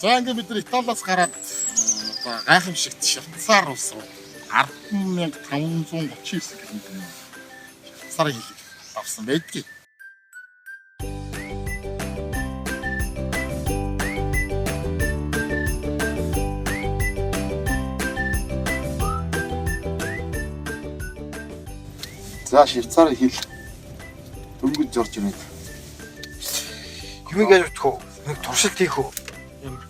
За ингээд бид нар Италиас гараад одоо гайхамшигт Швейцар улс руу 10,539 км Швейцарын хилийг авсан байдгийг. За Швейцарын хил дөнгөж орж ирээд. Юмыг яаж утах уу? Нэг туршилт хийх үү? Юм.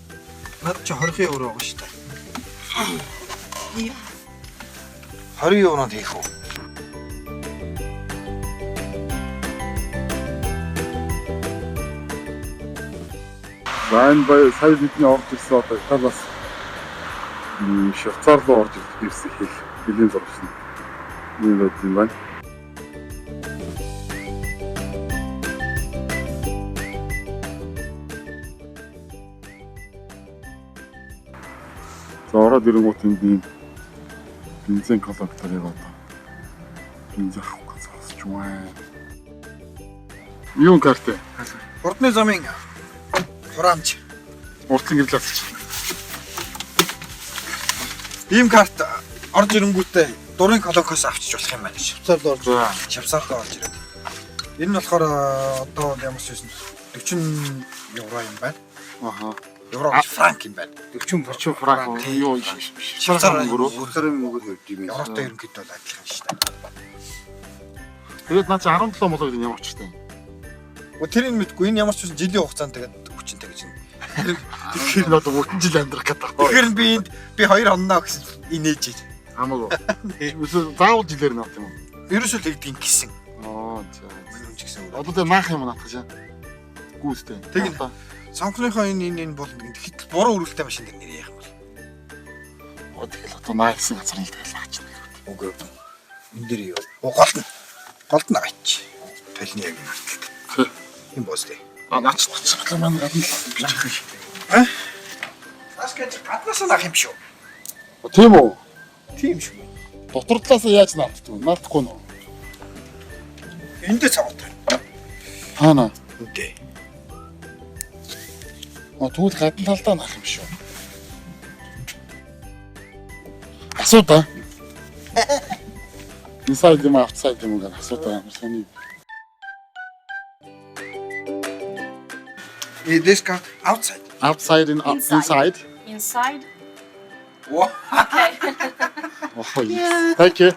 Над чи 20 евро байгаа шүү дээ. 20 евронд хийх үү? За энэ бай сая бидний орж ирсэн одоо Италиас Швейцар руу орж ирсэн хил хөлийн зурагч нь ийм байд юм байна. За ороод ирэнгүүт энд ийм бензин коллекторыг одоо бензин авах гэж сонсч байна. Юун карт вэ? Урдны замын хураамж. Урдлын гэрлээ авчих. Ийм карт орж ирэнгүүтээ дурын колонкоос авчиж болох юм байна. Швейцард орж За. Швейцард орж ирээд. Энэ нь болохоор одоо ямар ч байсан 40 евро юм байна. Аха. Евро гэж франк юм байна. 40 40 франк юу Швейцар мөнгө. Швейцарын мөнгөөр явж юм. Евротой ерөнхийдөө бол адилхан шүү дээ. Тэгээд наа чи 17 молоо гэдэг нь ямар учиртай юм? Гэхдээ тэрийг мэдгүй энэ ямар ч байсан жилийн хугацаанд тэгээд хүчинтэй гэж байна. Тэгэхээр нь одоо бүтэн жил амьдрах гэдэг байна. Тэгэхээр би энд би 2 хоноо гэсэн инээж байна. Хамаагүй. Эсвэл заавал жилээр нь авах юм уу? Ерөөсөө л тэгдэг гэсэн. Аа за. Үнэн ч гэсэн өөр. Одоо тэгээ наах юм наатах шээ. Гүйстэй. Тэг нь. Сонгоныхоо энэ бол хэтэл буруу өрүүлтэй машин дээр нэр яах юм бол. Оо тэгэл одоо наа гэсэн газар нь тэгэл наач. Үгүй. Энэ дээр юу? Гол нь. Голд нь аваач. Толны яг энэ харталт. Тийм боос тий. А наач наач маань гадна л бичих юм. А? Наас гэж гаднаас нь авах юм шүү. Тийм үү? Тийм шүү. Дотор талаас нь яаж наадах вэ? Наадахгүй нөө. Эндээ цаваатай. Хаана? Үндэ. А тэгвэл гадна талдаа наах юм шүү. Асуу да. Inside юм outside юм уу гэж асуудаа амар сони. This car outside. Outside and Inside. Inside. Inside. Wow. Okay. Oh, yes. Thank you.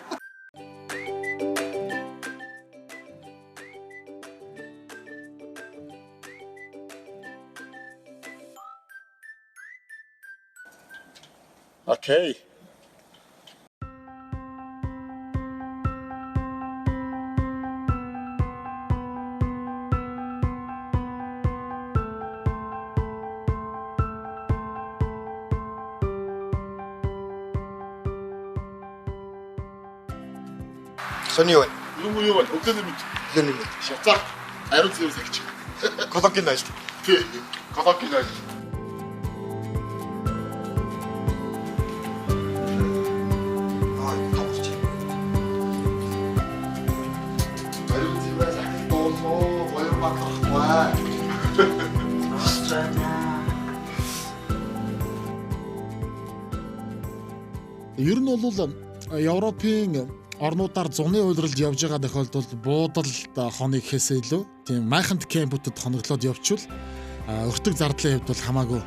Okay. Сони юу вэ? Юу юу вэ? Өглөөний мэнд. Өглөөний мэнд. Швейцар ариун цэвэр сагч. Колонкийн айлт. Тий. Колонкийн айлт. Аа, тоглож. Ариун цэвэр сагт дуулуу, гоёр бадрахгүй. Ер нь бол Европын орнуудаар зуны улиралд явж байгаа тохиолдолд буудалд хоног гэхээсээ илүү тийм майхант кемпүүдэд хоноглоод явчвал өртөг зардлын хувьд бол хамаагүй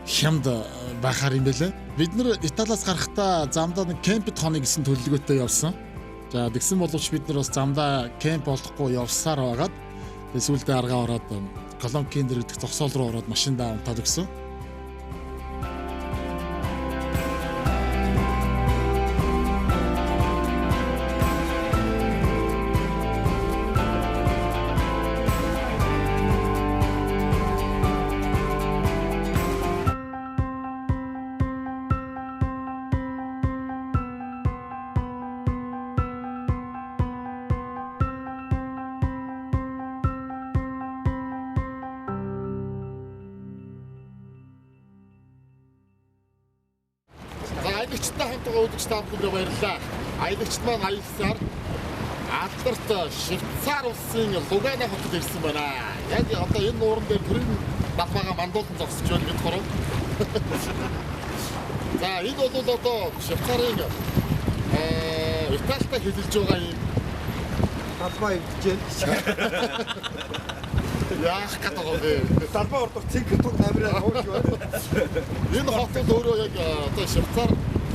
хямд байхаар юм байлаа. Бид нэр Италиас гарахдаа замдаа нэг кемпэд хоног гэсэн төлөвлөгөөтэй явсан. За тэгсэн боловч бид нар бас замдаа кемп олохгүй явсаар байгаад тэгээ сүүлдээ аргаа ороод Колонкийн дээр идэх зогсоол руу ороод машиндаа унтаад өгсөн. За аялагчтай хамт байгаа үзэгч та бүхэндээ баярлалаа. Аялагчд маань аялсаар алдарт Швейцар улсын Лугана хотод ирсэн байна. Яг одоо энэ нууран дээр төрийн далбайгаа мандуулан зогсож байна бид гурав. За энэ бол одоо Швейцарын Италитай хэлэлж байгаа юм Талбай эвдэж. Яах гээд байгаа вэ? Талбай ордоор цэнхэр туг намраа хууч байна. Энэ хот бол өөрөө яг одоо Швейцар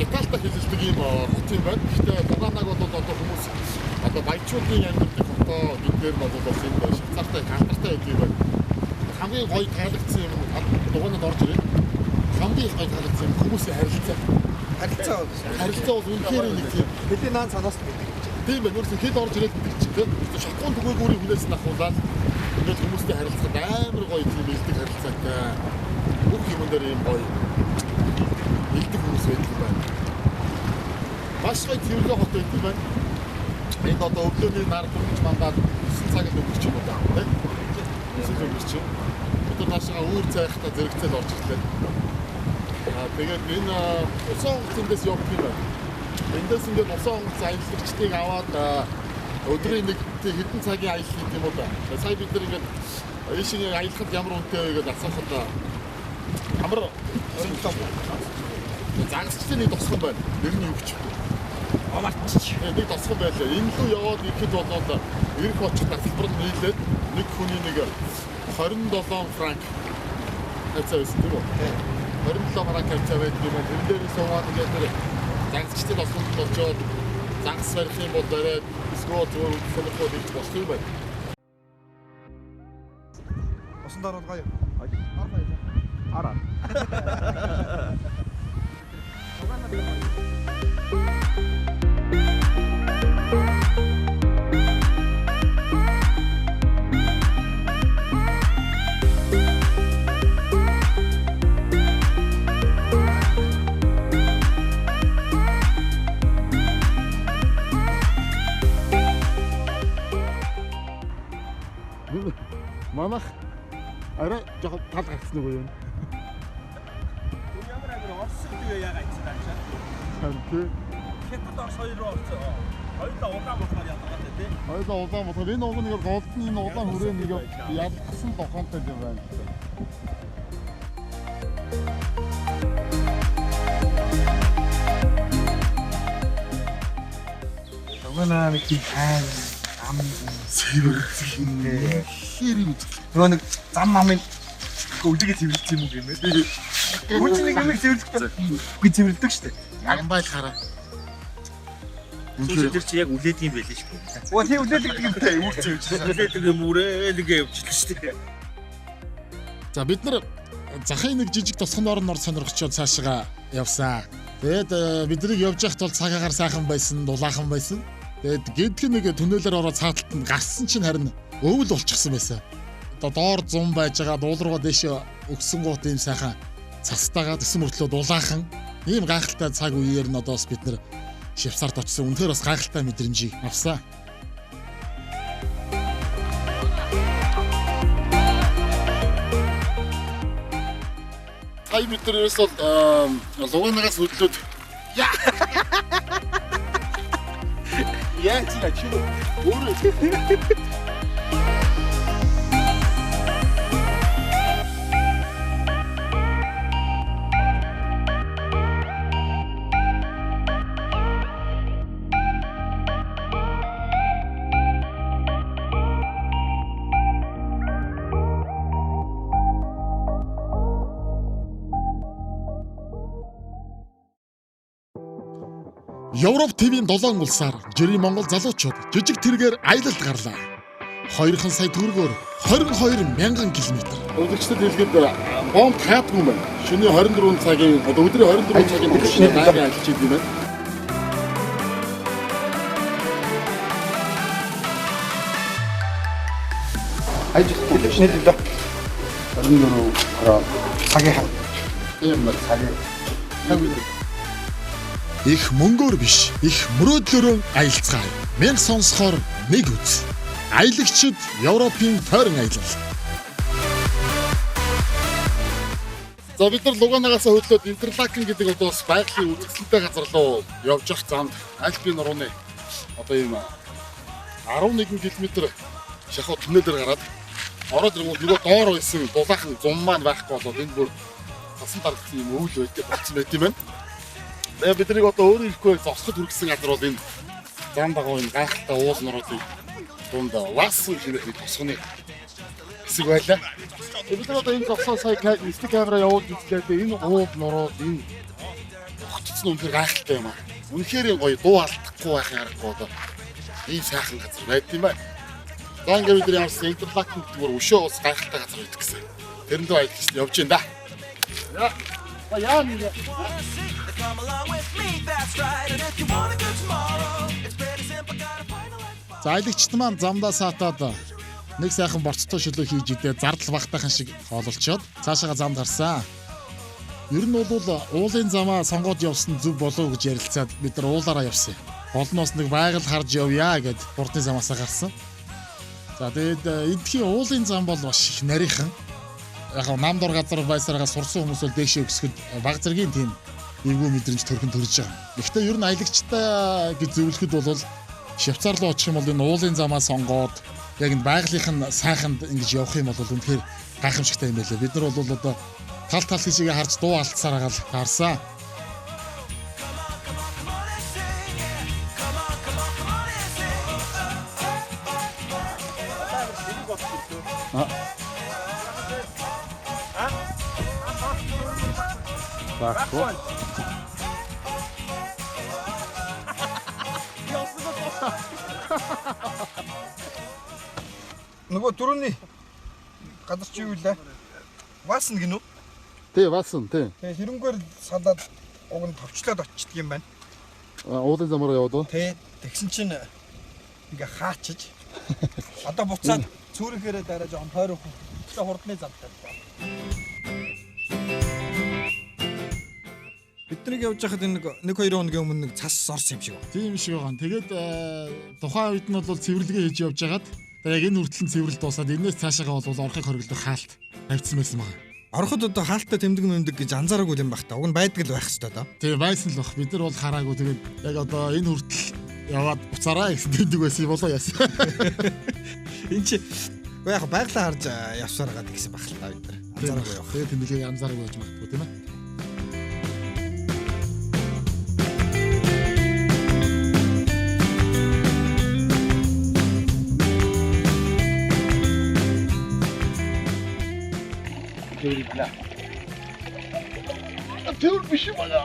Италитай хэлэлдэг ийм хот юм байна. Гэхдээ Луганаг бол одоо хүмүүс одоо баячуудын амьдардаг хотоо гэдгээр нь бол бас энэ Швейцартай алдартай байдаг юм байна. Хамгийн гоё таалагдсан юм Луганад орж ирээд хамгийн их гоё таалагдсан юм хүмүүсийн харилцаа. Харилцаа бол Харилцаа бол үнэхээр нэг тийм хэдийн наан санаас мэддэг гэж. Тийм байна. Өөрөөсөө хэд орж ирээд гэдэг чинь тийм. Шатгуун түгээгүүрийн хүнээс нь ахуулаад ингээд хүмүүстэй харилцахад амар гоё тийм илдэг харилцаатай. Бүх юмн дээр ийм гоё илдэг хүмүүс байдаг юм байна. Маш гоё цэвэрлэг хот байдаг юм байна. Энд одоо өглөөний нар дөрвж мандаад 9 цагт өнгөрч юм уу даа тийм. 9 өнгөрч. Бид нар наашаа үүр цайхтаа зэрэгцэл орж ирлээ. Аа тэгээд энэ усан онгоц эндээс явдаг юм байна. Эндээс ингээд усан онгоц аялагчдыг аваад өдрийн нэг хэдэн цагийн аялал хийх юм уу да. Сая бид нар ингээд ийшээ аялахад ямар үнэтэй вэ гэж асуухад амар 27 загасчдын нэг тосгон байна. Нэр нь юу гэж вэ? Омарч. Нэг тосгон байлаа. Энэ лүү яваад ирэхэд болоод ирэх очих тасалбар нь нийлээд нэг хүний нэг 27 франк хавцаа байсан тийм үү? 27 франк хавцаа байдаг юм байна. Тэрэн дээр суугаад ингээд тэр загасчдын тосгонд очиод загас барих юм бол бариад эсвэл зүгээр сонирхол хийж болох юм байна. Усан доор бол гоё. Ара. Манайх арай жоохон тал гарцсан үг юм. Ямар амар Орос гэдэг яагаад ийцэн аачаа. Харин тий. Хятад Орос хоёр руу орсон. Хоёулаа улаан болохоор ялгаатай тий. Хоёулаа улаан болохоор энэ уг нэг голдны энэ улаан хүрээ нэг ялгсан лохонтой юм байна. Лугана нэг тийм айн ам Цэвэр хэр юм. нөгөө нэг зам амын үлдэгээ цэвэрлсэн юм уу гэмээр. Хүн чинь нэг юм цэвэрлэхдээ үгүй цэвэрлэдэг шүү дээ. Ямбайл хараа. Үнэхээр тэр чи яг үлээдэг юм байлээ шүү дээ. Өө тийм үлээдэг юм те үр цэвэрлсэн. Үлээдэг юм үрээ нэг явчихлаа шүү дээ. За бид нар захын нэг жижиг тосгоноор нь ор сонирхчод цаашгаа явсан. Тэгээд биднийг явж байхад бол цаг агаар сайхан байсан, дулаахан байсан. Тэгээд гэдг нэг түнэлээр ороод цааталт нь гарсан чинь харин өвөл болчихсон байсан. Одоо доор зум байж байгаа, дуул руугаа дээшээ өгсөн гут ийм сайхан цастайгаа тэсэн мөртлөө дулаахан ийм гайхалтай цаг үеэр нь одоо бас бид нар Швейцарт очсон. Үнэхээр бас гайхалтай мэдрэмжийг авсан. Сая бид нар ерөөс бол Луганагаас хөдлөөд Яаж чи чи өөрөө Европ ТV-ийн 7 улсаар жирийн Монгол залуучууд жижиг тэргээр аялалд гарлаа. 2 сая төгрөгөөр 22 мянган километр. Өвлөгчдөд хэлгээд бомб таадгүй юм байна. Шөнийн 24 цагийн одоо өдрийн 24 цагийн турш байнгын ажиллаж идэв юм байна. Хайж нийт л 24 цагийн хав. Тийм байна. Цагийн Их мөнгөөр биш, их мөрөөдлөөрөө аялцгаая. Мянга сонсохоор нэг үз. Аялагчид Европын тойрон аялал. За бид нар Луганагаас хөдлөөд Интерлакен гэдэг одоо бас байгалийн үзэсгэлэнтэй газар руу явж явах замд Альпийн нурууны одоо ийм 11 км шахуу түнэлээр гараад ороод ирэнгүүт нөгөө доор байсан дулаахан зум маань байхгүй болоод энэ бүр Цасан дарагдсан юм өвөл байдаг болсон байт юм байна. Тэгээ бид нарыг одоо өөрөө ирэхгүй зогсоход хүргэсэн газар бол энэ зам дагуу энэ гайхалтай уул нуруулыг дунд Ваасан хэмээх нэг тосгоны хэсэг байлаа. Тэгээ бид нар одоо энэ зогсоо сая нисдэг камера явуулж үзлээ. Тэгээ энэ уул нуруул энэ огтц нь үнэхээр гайхалтай юм аа. Үнэхээр гоё дуу алдахгүй байхын аргагүй одоо ийм сайхан газар байд юм байна. За ингээд бид нар ямарсан Интерлакен гэдэг бүр өшөө ус гайхалтай газар байдаг гэсэн. Тэрэн дээр аялж явж байна да. За яа нэг Come along with me, that's right. And if you want a good tomorrow, it's pretty simple. Gotta find the light. За аялагчд маань замдаа саатаад нэг сайхан борцтой шөлөө хийж идээ зардал багтаахан шиг хоололцоод цаашаага замд гарсан. Ер нь бол уулын замаа сонгоод явсан зөв болов гэж ярилцаад бид нар уулаараа явсан. Гол нь бас нэг байгаль харж явъя гэд хурдны замаасаа гарсан. За тэгээд эдхийн уулын зам бол бас их нарийнхан. Яг нь нам дор газар байсараа сурсан хүмүүс бол дээшээ өксөхөд баг зэргийн тийм эвгүй мэдрэмж төрхөн төрж байгаа. Гэхдээ ер нь аялагчтай гэж зөвлөхөд бол Швейцар руу очих юм бол энэ уулын замаа сонгоод яг энэ байгалийнх нь сайханд ингэж явах юм бол үнэхээр гайхамшигтай юм байлаа. Бид нар бол одоо тал тал тийшээ харж дуу алдсаар агаал таарсан. Баггүй. Нөгөө дөрөвний газар чи юу лээ? Ваасан гинүү? Тий, баасан тий. Тэгээ хэрэнгээр салаад уг нь товчлоод очдөг юм байна. Уулын замаараа яваад уу? Тэ тэгсэн чинь ингээ хаачиж одоо буцаад цүүрэхээрээ дараа жоохон тойрох. Тэгээ хурдны замтай. Бид нэг явж байхад энэ нэг 1 2 хоногийн өмнө нэг цас орсон юм шиг байна. Тийм шиг байгаа. Тэгээд тухайн үед нь бол цэвэрлэгээ хийж явж хагаад тэгээд яг энэ хүртэл нь цэвэрлэл дуусаад энэс цаашаагаа бол орохыг хориглох хаалт тавьчихсан байсан байна. Ороход одоо хаалттай тэмдэг мэмдэг гэж анзаараагүй юм байх та. Уг нь байдаг л байх хэвээр доо. Тэгээ байсан л бах. Бид нар бол хараагүй. Тэгээд яг одоо энэ хүртэл яваад буцаараа гэсэн тэмдэг байсан юм болоо яасан. Энд чи үгүй яг байглаа харж явсаар байгаа гэсэн байх л та бид нар. Анзаараагүй явах. Тэгээд тэмдэглэгийг анзаараагүй байж магадгүй тийм ээ. Тэр биш юм аа.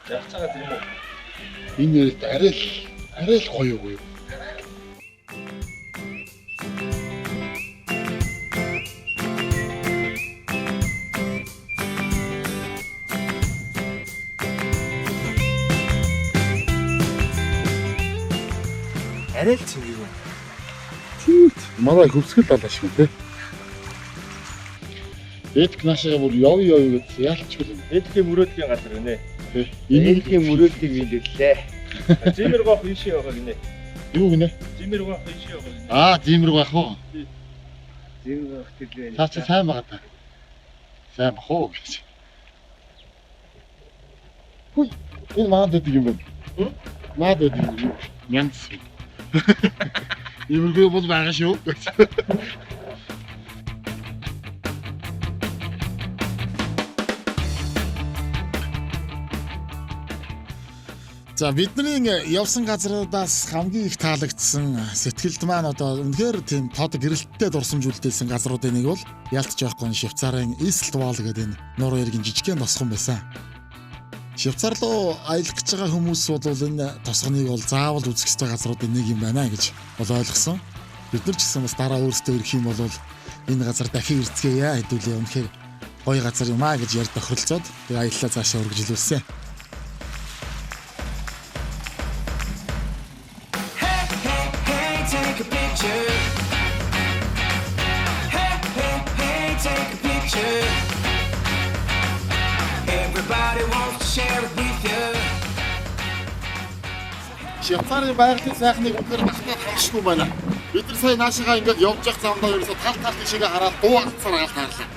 Явж байгаа юм уу? Энэ нэрт арай л гоё юу? Арай л цэвэр байна. Манай хөвсгөл далаа шиг тий. Эдг наашаа бүр яв яв гэж ялчгүй юм. Эдлийн мөрөөдлийн газар гинэ. Тий. Эдлийн мөрөөдлийг биелүүллээ. Жимэр гоох ийшээ яваа гинэ. Юу гинэ? Жимэр гоох ийшээ яваа гинэ. Аа, зимэр байх уу? Жимэр гоох тэрлээ. Цаа чи сайн байгаа та. Сайн бах уу гэж. Хүй, энэ маад байдаг юм байна. Маад байдаг юм. Нянц. Иймэрхүү бол байгаа шүү. За бидний явсан газруудаас хамгийн их таалагдсан сэтгэлд маань одоо үнэхээр тийм тод гэрэлттэй дурсамж үлдээсэн газруудын нэг бол ялтч байхгүй Швейцарын Ислдвал гэдэг энэ нуруу эргийн жижигхэн тосгон байсан. Швейцар руу аялах гэж байгаа хүмүүс бол энэ тосгоныг бол заавал үзэх ёстой газруудын нэг юм байна гэж бол ойлгосон. Бид нар ч гэсэн бас дараа өөрсдөө ирэх юм бол энэ газар дахин ирцгээе хэдүүлээ үнэхээр гоё газар юм аа гэж ярьж тохиролцоод тэгээ аяллаа цаашаа үргэлжлүүлсэн. Hey, hey, hey, take a picture. Hey, hey, hey, take a picture. Everybody wants to share it with you. Швейцарын байгалийн сайхныг үнэхээр багтаад хамшгүй байна. Бид нар сая наашигаа ингээд явж явах замдаа ерөөсө тал тал тишээгээ хараад дуу алдсаар агаал таарлаа.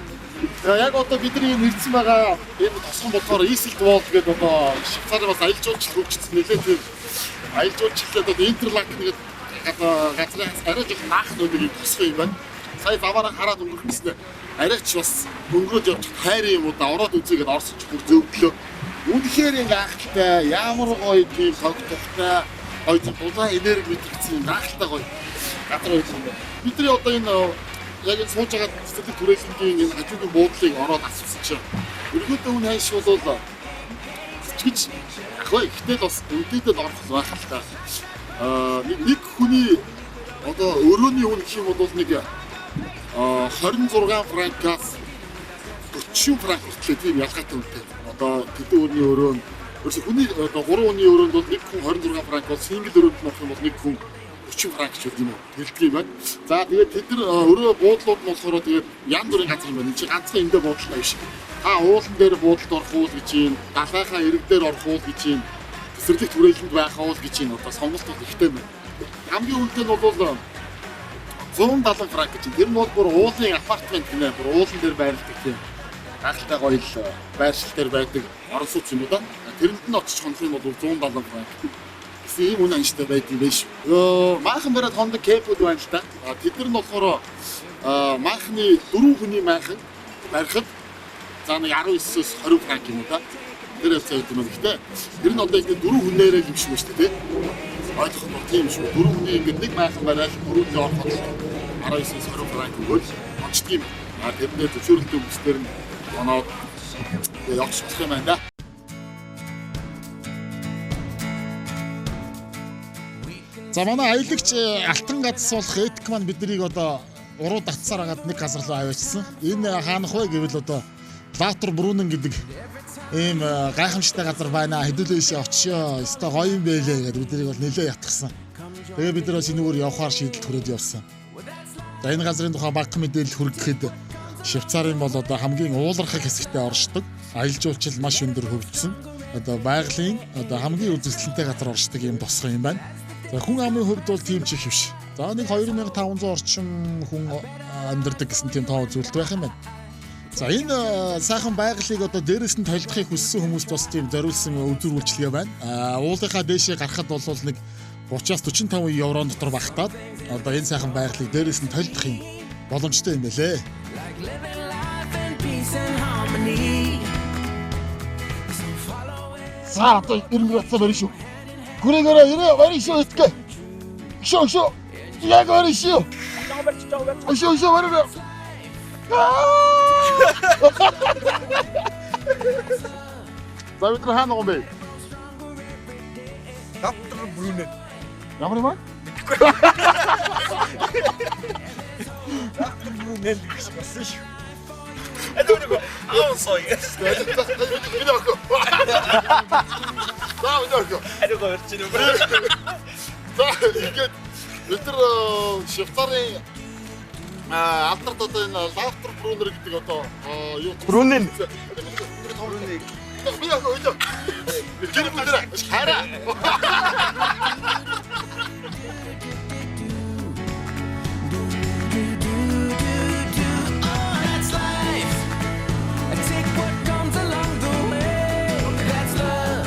Тэгээ яг одоо бидний энэ ирсэн байгаа энэ тосгон болохоор Iseltwald гэдэг одоо Швейцарын бас аялал жуулчлал хөгжсөн нэлээд тийм аялал жуулчлалд одоо Интерлакен гэдэг газрын арай жоох наах нэг юм тосгон юм байна. Сая заваараа хараад өнгөрөх гэснээр арайч бас өнгөрөөд явж хайрын юм уу да ороод үзье гэдээ орсон ч бүр зөвдлөө. Үнэхээр ингэ гайхалтай, ямар гоё тийм хог тухтай, гоё тийм дулаан энерги мэдрэгдсэн юм гайхалтай гоё газар байсан юм байна. Бидний одоо энэ яг энэ сууж байгаа цэцэрлэг түрээлэнгийн энэ хажуугийн буудлыг ороод асуусан чинь ерөнхийдөө үн хайш бол чигч ах вэ гэтэл бас үнэтэйдэл орох байх л та. Нэг хүний одоо өрөөний үн гэх юм бол нэг 26 франкаас 40 франк хүртэл тийм ялгаатай үнэтэй. Одоо тэдэн хүний өрөө нь ерөөсө хүний одоо 3 хүний өрөөнд бол нэг хүн 26 франк бол single өрөөнд нь орох юм бол нэг хүн 40 франк ч юм уу тэлдэг юм байна. За тэгээд тэд нар өрөө буудлууд нь болохоор тэгээд янз бүрийн газар юм байна. Энд чинь ганцхан эндээ буудлаа биш. Та уулан дээр буудалд орох уу гэж юм, далайхаа эрэг дээр орох уу гэж юм, цэцэрлэг түрээлэнд байх уу гэж юм. Одоо сонголт бол ихтэй байна. Хамгийн үнэтэй нь бол 170 франк гэж. Тэр нь бол бүр уулын апартмент гинэ. Бүр уулан дээр байрладаг тийм гайхалтай гоё л байршил дээр байдаг орон сууц юм уу да. Тэрэнд нь очиж хонох юм бол 170 франк гэсэн ийм үнэ анштай байдаг юм биш. Майхан бариад хондог кемпүүд байна л да. Тэд нар нь болохоор майхны 4 хүний майхан барихад за нэг 19-өөс 20 франк юм уу да. Тэр хавцаа гэдэг юм. Гэхдээ тэр нь одоо ингэ 4 хүнээрээ юм шиг байна шүү дээ. Ойлгох нь тийм шүү. 4 хүний ингэ нэг майхан бариад 4-ний ороход 19-өөс 20 франк өгөөл онцдөг юм. Тэрнээ зөвшөөрөлтөй хүмүүстээр нь оноод явж болох юм байна да. За манай аялагч алтан газс болох Этк маань биднийг одоо уруу татсаар хагаад нэг газар руу аваачсан. Энэ хаанах вэ гэвэл одоо Лаутербруннен гэдэг ийм гайхамшигтай газар байна. Хэдүүлээшээ очиё. Өстой гоё юм байлээ гэдээ биднийг бол нэлээ ятгсан. Тэгээ бид нар бас энэгээр явхаар шийдэлд хүрээд явсан. За энэ газрын тухай бага мэдээлэл хүргэхэд Швейцарын бол одоо хамгийн уулархаг хэсэгтээ оршдог. Аялал жуулчлал маш өндөр хөгжсөн. Одоо байгалийн одоо хамгийн үзэсгэлэнтэй газар оршдог ийм тосгон юм байна. За хүн амын хувьд бол тийм ч их биш. За нэг 2500 орчим хүн амьдардаг гэсэн тийм тоо үзүүлэлт байх юм байна. За энэ сайхан байгалыг одоо дээрээс нь толдохыг хүссэн хүмүүст бас тийм зориулсан үзүүр үйлчилгээ байна. Уулынхаа дээшээ гарахад бол нэг 30-аас 45 евро дотор багтаад одоо энэ сайхан байгалыг дээрээс нь толдох юм боломжтой юм байлээ. За одоо 90 градусаа барина шүү. Гүрэгээрээ ирээ барина шүү итгэе. Шөө шөө. Яг барина шүү. Шөө шөө барина. За бид нар хаана байгаа юм бэ? Лаутербруннен. Ямар юм аа? Лаутербруннен гэж болсон шүү. Аун сой. Би нөхөө. За би нөхөө. Ариугаа барьж байна. За ингээд бид нар Швейцарын алдарт одоо энэ Лаутербруннер гэдэг одоо юу Бруннен. Би яг өдөө. Тэр бид хараа. That's life. Take what comes along the way. That's love.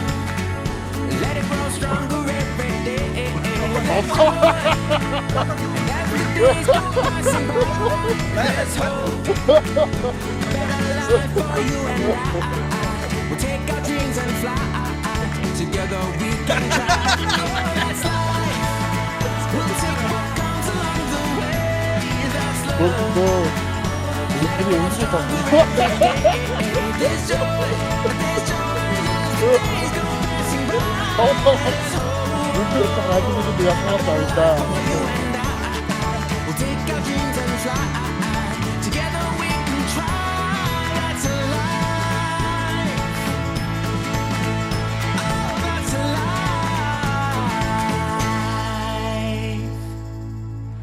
Let it grow stronger every day. And as the days go passing by, let's hope a better life for you and I. We'll take our dreams and fly. Together we can try. Oh, that's life. We'll take what comes along the way. That's love. Бидний өнсөж байна. There's joy, there's joy as the days go passing by. Бид нар радиод явах юм да. We'll take our dreams and fly. Together we can try. That's a life. Oh, that's a life.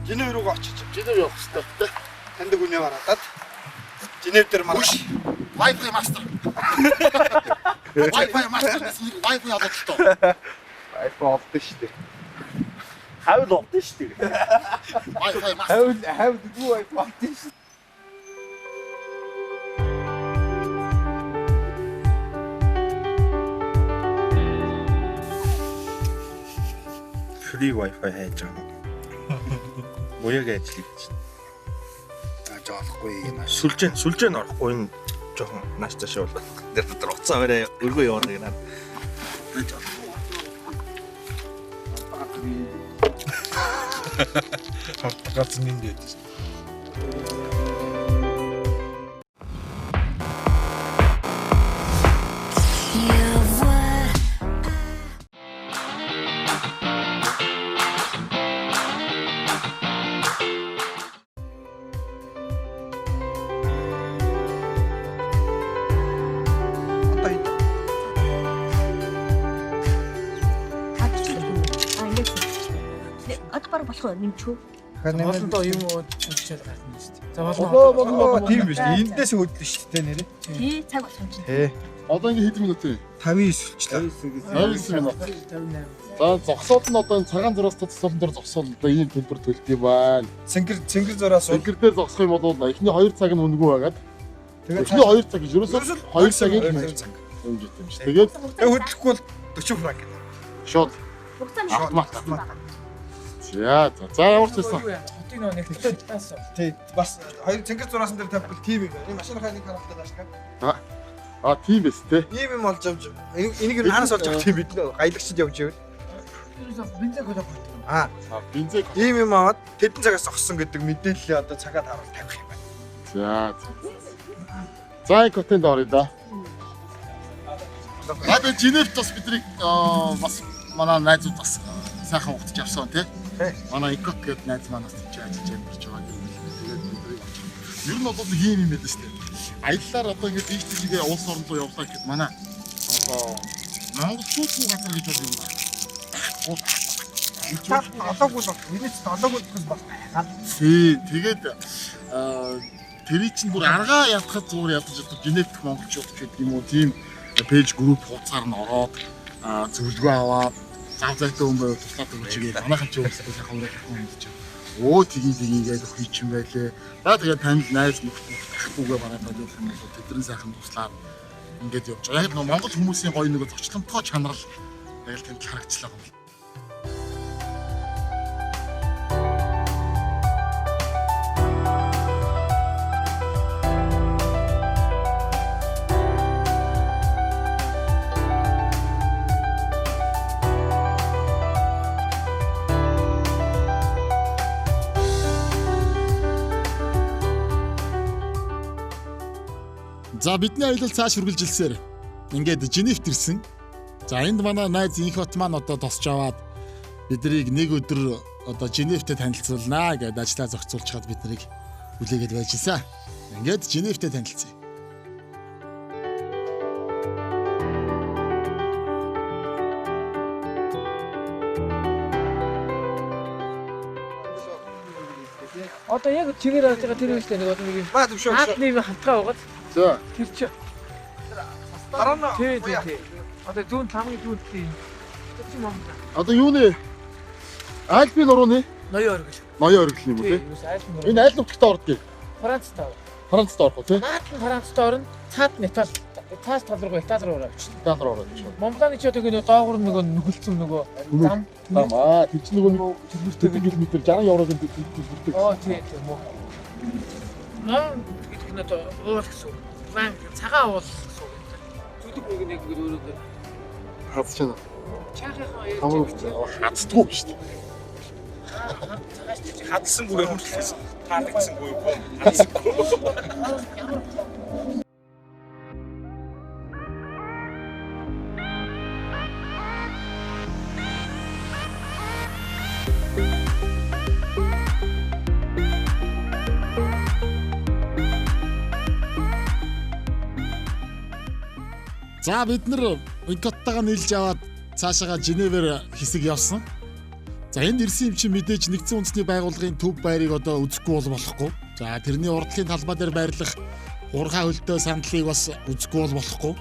Женев рүүгээ очиж Женев явах хэрэгтэй тэ. таньдаг үнэ бараадаад Женев дээр манай Wi-Fi master. Wi-Fi master гэсэн нэг Wi-Fi олоод л тоо. iPhone олдсон шүү дээ. Хавь ловдсон шүү дээ. Wi-Fi мас. Хавь хавь дүү Wi-Fi шүү. Free Wi-Fi хайж байгаа юм. Муяг ажил хийж. Жоолохгүй юм. Сүлжээ сүлжээ нь орохгүй энэ жоохон нааш цаашаа бол. Тэр дотор уцаа барай өргөө явна гэнэ. Гац нэнд ядаж. Одоо энэ А ингээд. Одоо баг болох уу? Нэмчүү. дахиад нэмээд Болондоо юм уу чөлчөөл гарна шүү дээ. За Одоо болно. болно. Тийм биш. Эндээс хөдлөн шүү дээ нэрээ. Тий, цаг болох юм чинь. Тий. Одоо ингэ хэд минут вэ? 59 болчлаа. 59 минут. 58. За зогсоод нь одоо энэ цагаан зураас цэцлэн дээр зогсоод одоо ийм төлбөр төлт юм байна. Цэнгэр цэнгэр зураас бол Цэнгэр дээр зогсох юм бол эхний 2 цаг нь үнэгүй байгаад тэгээд эхний 2 цаг гэж ерөөсөө 2 цагийн цаг. хэмжээтэй юм шиг. Тэгээд Тэгээд хөдлөхгүй бол 40 франк гэдэг. шууд Хугацаа нь автомат. автомат. За за за ямар ч байсан. Хотын нөө нэг талаас. Тий. Бас хоёр цэнгэр зураасан дээр тавьбал тийм юм байна. Энэ машины нэг харахад таашгаа. А тийм биз те. Ийм юм олж авч энийг нь хаанаас олж авах тийм бид гаялагчд явж ивэл. Ерөөсөө бензин колог гэдэг. Аа, А бензин. ийм юм аваад тэдэн цагаас зогссон гэдэг мэдээллээ одоо цагаад харуул тавих юм байна. За за. За энэ хотод оръё да. А тэгээ Женевт бас бидний бас манай найзууд бас сайхан угтаж явсан тий. Тий. Манай Икот гэдэг найз манаас тийч ажиллаж амьдарч байгаа юм. Тэгээд бидний авчих. Ер нь бол нэг юм юм байдаг шүү дээ. Аяллаар одоо ингэж ийш тийшээ улс орн руу явлаа гэхэд манай одоо монголчуудгүй газар гэж бол юм байна. Та олоогүй бол Венец олоогүй болохоос бас байгаад. Тий, тэгээд тэрий чинь бүр аргаа ятгах зүгээр ядаж ядаж Женевт монголчууд гэдэг юм уу тийм пэйж групп хуудасаар нь ороод зөвлөгөө аваад зав зайтай хүн байвал туслаад өгч игээд манайхан ч өөрсдөө сайхан урах юм гэж. Өө тгий тгий гэж охин чинь байлээ. За тэгээд танил найз нөхд ахгүй бараад байлах юм бол тэдний сайхан туслаад ингээд явж байгаа. Яг нэг монгол хүмүүсийн гоё нэг зочломтгой чанар л яг л тэнд харагчлаа юм. За бидний аялал цааш үргэлжилсээр ингээд Женевт ирсэн. За энд манай найз Инхот маань одоо тосч аваад биднийг нэг өдөр одоо Женевтэй танилцуулнаа гэдээ ажлаа зохицуулж хаад биднийг хүлээгээд байж исэн. Ингээд Женевтэй танилцъя. Одоо яг чигээр авч байгаа тэр үстэй нэг одоо нэг юм. Маа төвшөө. Наадны юм хамтгаа байгаад За тэр чи. Дараа нь Тий, тий, тий. Одоо зүүн тамгийн зүүн тийм. Тэр чи Монгол. одоо юуны Альпийн нурууны Ноён оргил. ноён оргил юм уу Тий, те? юус альпийн нуруу. Энэ аль нутагт ордгийг? Францтай. Францд орох уу те? Наад нь Францтай орно, цаад нь Итали. Цаас тал руу Итали руу авчихна. Итали руу орох гэж байна. Монбланы ч одоо нөгөө доогуур нөгөө нүгэлцэн нөгөө зам. Зам аа тэр чинь нөгөө нэг хэдэн километр 60 еврогийн төлбөртэй. Оо тий, тий мөн. Мон гэдэг нь одоо уул гэсэн үг. Лан цагаан уул гэсэн үг. Зүлэг нэг нэг өөрөө Хадж чана. чанхынхаа ярьж Хамаг хаддгүй шүү дээ. Хадсангүй юм л гэсэн. Таалагдсангүй юм. Хадсангүй. За бид нар Инкоттойгоо нийлж аваад цаашаага Женевээр хэсэг явсан. За энд ирсэн юм чинь мэдээж нэгдсэн үндэсний байгууллагын төв байрыг одоо үзэхгүй бол болохгүй. За тэрний урдлын талбай дээр байрлах хурхаа хөлтөө сандлыг бас үзэхгүй бол болохгүй.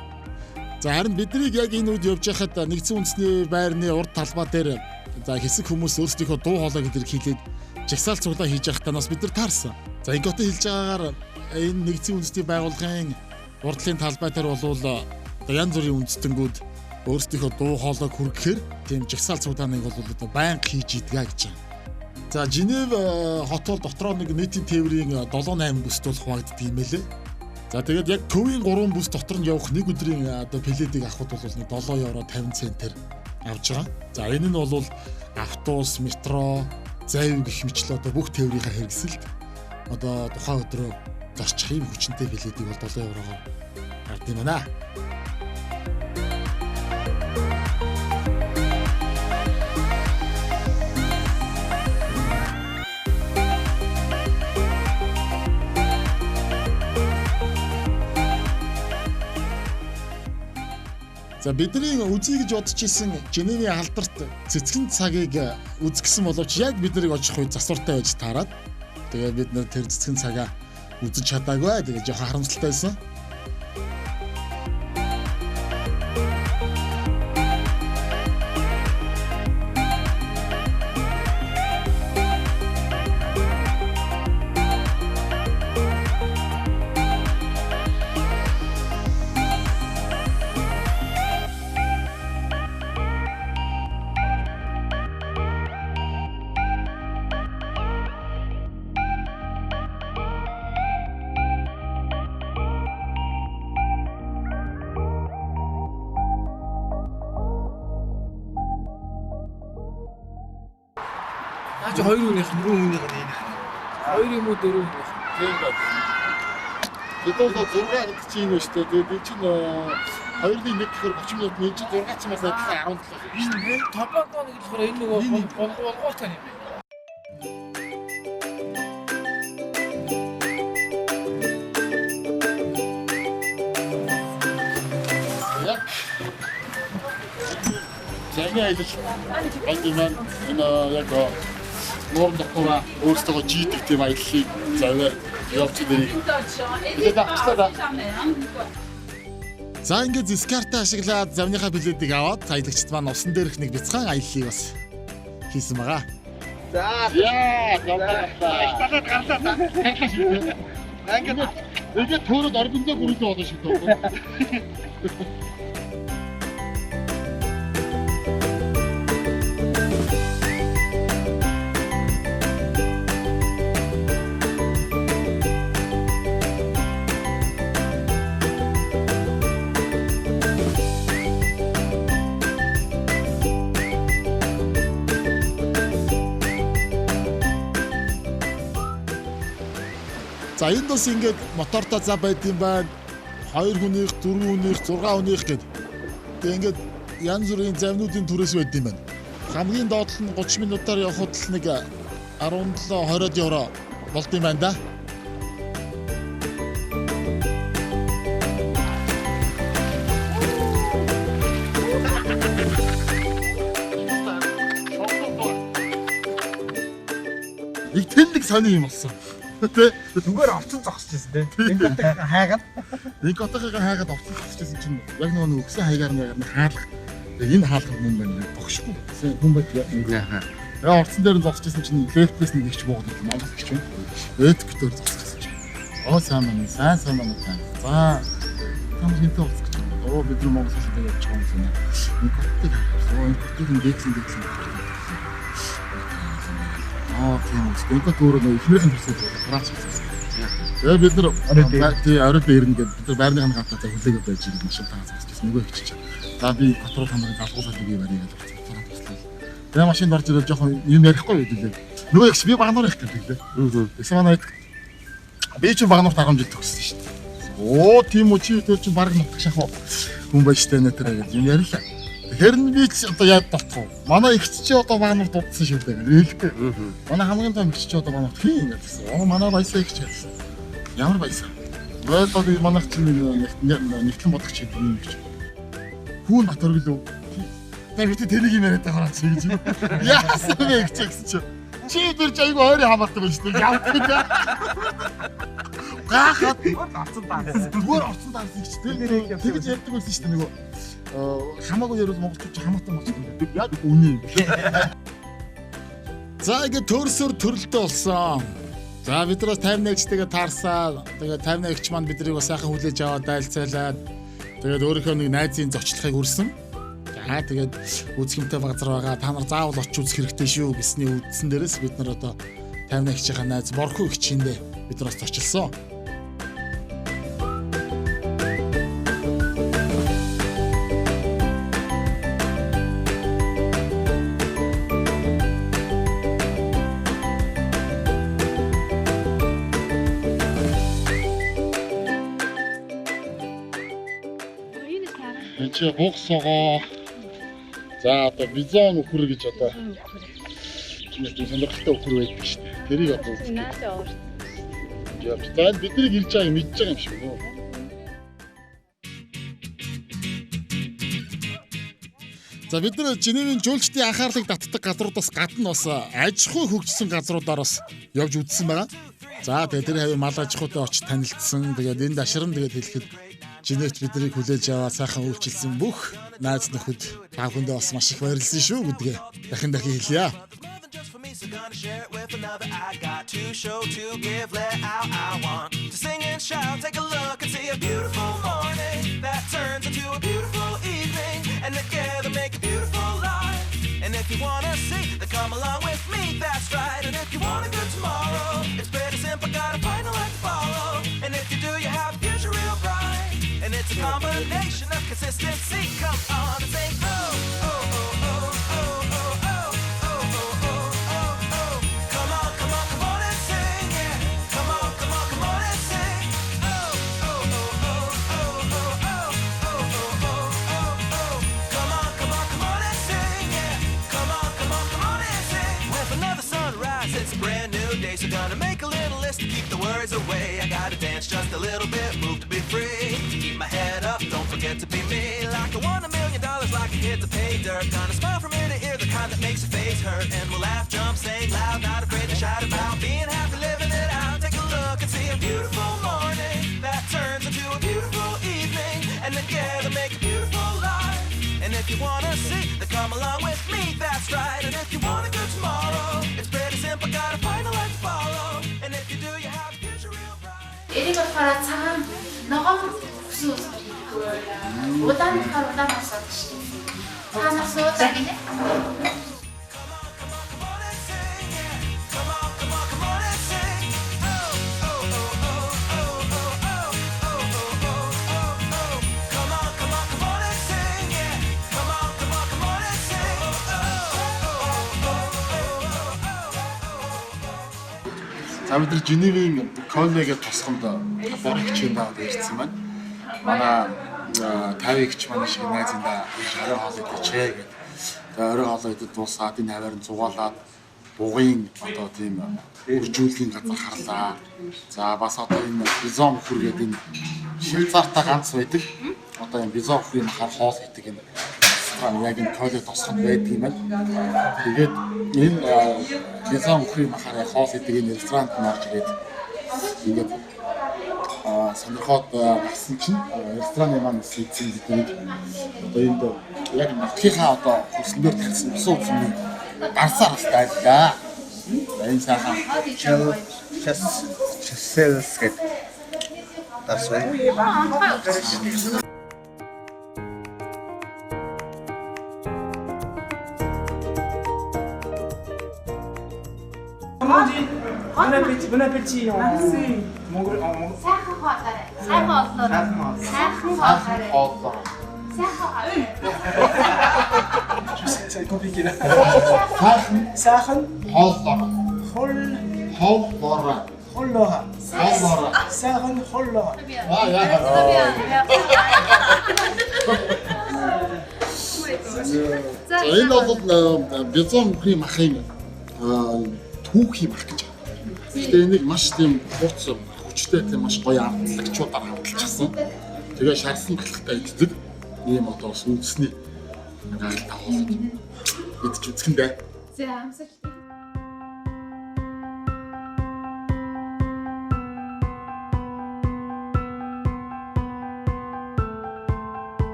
За харин биднийг яг энэ үед явж байхад нэгдсэн үндэсний байрны урд талбай дээр За хэсэг хүмүүс өөрсдийнхөө дуу хоолойг энэ хийлээд жагсаал цуглаа хийж байхдаа нас бид нар таарсан. За Инкотын хэлж байгаагаар энэ нэгдсэн үндэстний байгууллагын урдлын талбай дээр болвол одоо янз бүрийн үндэстэнгүүд өөрсдийнхөө дуу хоолойг хүргэхээр тийм жагсаал цуглааныг бол одоо байнга хийж идгээ гэж байна. За Женев хот бол дотроо нэг нийтийн тээврийн 7 8 бүст бол хуваагддаг юм байлээ. За тэгээд яг төвийн 3 бүс дотор нь явах нэг өдрийн одоо билетийг авахд бол нэг 7 евро 50 центээр авж байгаа. За энэ нь бол автобус, метро, зайв гэх мэтлээ одоо бүх тээврийнхаа хэрэгсэлд одоо тухайн өдрөө зорчих юм хүчнтэй билетийг бол 7 еврогоор авд юм байна. За бидний үзье гэж бодож исэн Женевийн алдарт цэцгэн цагийг үзгэсэн боловч яг бид нарыг очих үед засвартай байж таарад тэгээ бид нар тэр цэцгэн цагаа үзэж чадаагүй. Тэгээ жоохон харамсалтай байсан. Наа чи хоёр хүнийх нь Дөрөв хүнийх нь энэ. хоёр юм уу дөрөв хүнийх. Тийм байна. Бид бол 6 гэдэг чинь энэ шүү дээ. Тэгээд энэ чинь 2-ны 1 гэхээр 30 минут энэ чинь 6 ч бас адилхан 17 шүү дээ. Энэ тобако нэг болохоор энэ нөгөө болгоолтой юм байна. Яг замын аялал анд маань энэ яг нуурын дотор өөрсдөө жийдэг тийм аяллыг завиар явж нэрийг бид авчлаа да. За ингээд Зискарта ашиглаад замныхаа билетийг аваад аялагчд маань усан дээрх нэг бяцхан аяллыг бас хийсэн байгаа. За. Яа, явлаа. Талаад гарлаа та. Ингээд Тэгээд төөрөд оргиндоо гүрэлдээ болно шиг дөө. За энд бас ингээд мотортой зав байд юм байна. 2 хүнийх, 4 хүнийх, 6 хүнийх гэд. Тэгээ ингээд янз бүрийн завнуудын түрээс байд юм байна. Хамгийн доод нь 30 минутаар явхад л нэг 17 20 евро болд юм байна да. Нэг тэндэг сони юм болсон. Тэ? зүгээр орцон зогсож байсан те. Ингээд хайгаад Инкотойгоо хайгаад овцсон зогсчихсэн чинь яг нөгөө өгсөн хаягаар нь яг нэг хаалга. Тэгээ энэ хаалга мөн байна. Тогшгүй. Хүн байт яг нэг. Тэгээ орцсон дээр нь зогсчихсэн чинь лефтээс нэг ихч буугаад ирлээ. Монгол ихч байна. Эдк дээр зогсчихсэн чинь. Оо сайн байна. Сайн сайн байна. За там хинтээ уулзах гэж байна. Оо бид нар Монгол улсад явж байгаа юм байна. Инкотыг хайсан. Оо инкотыг нь дээдсэн дээдсэн. Аа тийм үү. Инкот өөрөө нөгөө эхнэрийн төрсөд Франц улсаас. Тэгээ бид нар тий орой дээр ирнэ гэд бид нар байрныхаа гадаа за хүлээгээд байж ирнэ машин таа зогсчихсон. Нөгөө ихч чинь. За би котрол хамрыг залгуулаад үгүй барь гэж боцороо туслаа. Тэгээ машинд орж ирэл жоохон юм ярихгүй байд лээ. Нөгөө ихч би багнуур их гэдэг лээ. Тэгсэн манай би чинь багнуурт 10 жил төгссөн шүү дээ. Оо тийм үү чи тэр чинь баг нутаг шахуу хүн байж таа нэ тэр гэж юм ярьлаа. Тэгэхээр нь би ч одоо яад дотох вэ? Манай ихч чи одоо багнуурт дуудсан шүү дээ гэж хэлэхгүй. Манай хамгийн том ихч чи одоо багнуурт хин ингэж гэсэн. Оо манай баясаа ихч гэсэн. Ямар баясаа? Бойлоо би манайх чинь нэгтлэн бодогч гэдэг юм гэж. Хүүн Батөргөл үү? Тэ би тэрийг юм яриад байгаа чи гэж. Яасан бэ гэж гэсэн чи. Чи тэр чи айгу ойрын хамаартай байж тээ. Явдаг. Гахаад орцон даасан. зүгээр орцон даарсан гэж тэ. Тэгэж ярьдаг байсан шүү дээ нөгөө хамаагүй ярил монголчууд чи хамаатай болчих юм. Яг үнэ юм. За ингээд төөрсөөр төрөлтөө болсон. За бид нар бас 51-тэйгээ таарсаа. Тэгээд 51-ч маань биднийг бас сайхан хүлээж аваад дайлцайлаад тэгээд өөрийнхөө нэг найзын зочлохыг үрсэн. За тэгээд үзхэмтэй газар байгаа. Та нар заавал очиж үзэх хэрэгтэй шүү гэсний үндсэн дээрээс бид нар одоо 51-чийнхаа найз Борхуу их чиндээ бид нар бас зочлсон. Энд чи буг согоо. За одоо бизон үхэр гэж одоо тийм сонирхолтой үхэр байдаг шүү дээ. Тэрийг одоо үзэх. Явж. За энэ биднийг ирж байгааг мэдж байгаа юм шиг нөө. За бид нар Женевийн жуулчдын анхаарлыг татдаг газруудаас гадна бас аж ахуй хөгжсөн газруудаар бас явж үзсэн байгаа. За тэгээд тэр хавийн мал аж ахуйтай очиж танилцсан. Тэгээд энд аширан тэгээд хэлэхэд Женевт биднийг хүлээж аваад сайхан үйлчилсэн бүх найз нөхөд та бүхэндээ бас маш их баярлсан шүү гэдгээ дахин дахин хэлье. More than just for me, so gonna share it with another. I got to show, to give, let out. I want to sing and shout, take a look and see a beautiful morning that turns into a beautiful evening, and together make a beautiful life. And if you wanna see, then come along with me, that's right. And if you want a good tomorrow, it's pretty simple, gotta find a life to follow. And if you do, you have a future real bright. And it's a combination of consistency. Come on and say, oh, oh, oh, oh, oh, oh, oh, oh, oh, oh, oh, oh. Come on, come on, come on and sing, yeah. Come on, come on, come on and sing. Oh, oh, oh, oh, oh, oh, oh, oh, oh, oh, oh, oh. Come on, come on, come on and sing, yeah. Come on, come on, come on and sing. With another sunrise, it's a brand new day. So gonna make a little list to keep the worries away. I gotta dance just a little bit, move to be free. To keep my head up, don't forget to be me. Like I won $1 million, like I hit the pay dirt. Gonna smile from ear to ear, the kind that makes your face hurt. And we'll laugh, jump, sing loud, not afraid to shout about being happy, living it out. Take a look and see a beautiful morning that turns into a beautiful evening, and together make a beautiful life. And if you wanna see, then come along with me, that's right. And if you want a good tomorrow, it's pretty simple, gotta find a life to follow. And if you do, you have a future real bright. Эрийг болохоор цагаан ногоон хүсэн ус хийдэг. Удаан болохоор удаан усаад шүү. Цагаан ус уудаг гинэ. Come on, come on and sing, yeah. Come on, come on, come on and sing. Oh, oh, oh, oh, oh, oh, oh, oh, oh, oh, oh, oh. Come on, come on, come on and sing, yeah. Come on, come on, come on and sing. Oh, oh, oh, oh, oh, oh, oh. За бид нар Женевийн Коллегээ тусгамд борогч юм даа ирсэн байна. Манай 50-ч манай шиг найзындаа орой хоол идчихэ гэдэг. Тэгээ орой хоол идэж дуусаад энэ хаваар нь зугаалаад бугын одоо тийм үржүүлгийн газар харлаа. За бас одоо энэ бизон үхэр гэдэг энэ Швейцартай ганц байдаг. Одоо энэ бизон үхрийн махаар хоол идэх энэ ресторан яг энэ Коллег тусгамд байдаг юм байна. Тэгээд энэ бизон үхрийн махаар яг хоол идэх энэ ресторанд нь орж ирээд ингээд сонирхоод гарсан чинь рестораны маань бас эзэн биднийг одоо энд яг нутгийнхаа одоо хөрсөн дээр тавьсан усан үзмийн дарсаар бас дайлаа. За энэ сайхан Chelsea гэдэг дарс байна. Comment on dit? Bon appétit, bon appétit en mongol, en mongol. Сайхан хоолоорой. Сайхан хоолоорой. Сайхан хоолоорой. хооллоо. Сайхан хоолоорой. Je sais, ça va être compliqué là. Сайхан Сайхан хооллоо. хол Хооллоорой. холлоорой. Хооллоорой. Сайхан холлоорой. Аа яа. За энэ бол бизон үхрийн махын түүхий мах гэж байна. Гэхдээ энийг маш тийм хууц хүчтэй тийм маш гоё амтлагчуудаар хамталчихсан. Тэгээ шарсан талхтай иддэг. Ийм одоо бас үндэсний гайхалтай хоол идэж үзэх нь дээ. За амсаж.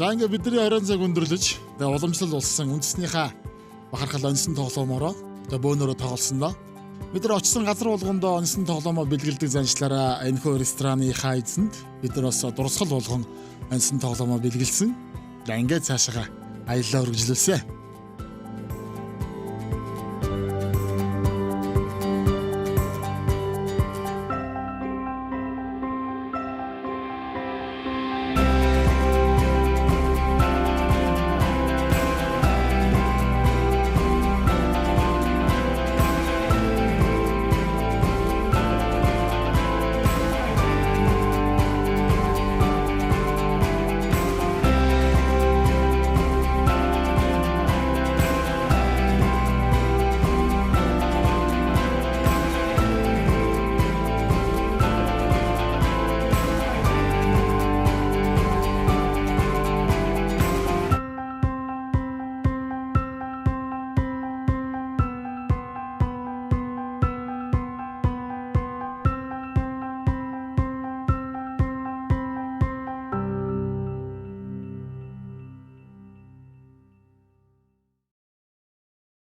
За, ингээ бидний оройн цаг өндөрлөж, тэгээ уламжлал болсон үндэснийхаа бахархал оньсон тоглоомороо тэгээ бөөнөрөө тоглосон доо. Бид нар очисон газар болгондоо оньсон тоглоомоо бэлгэлдэг заншлаараа энэхүү рестораныхаа эзэнд бид нар бас дурсгал болгон оньсон тоглоомоо бэлгэлсэн. За, ингээд цаашаа аяллаа үргэлжлүүлсэн.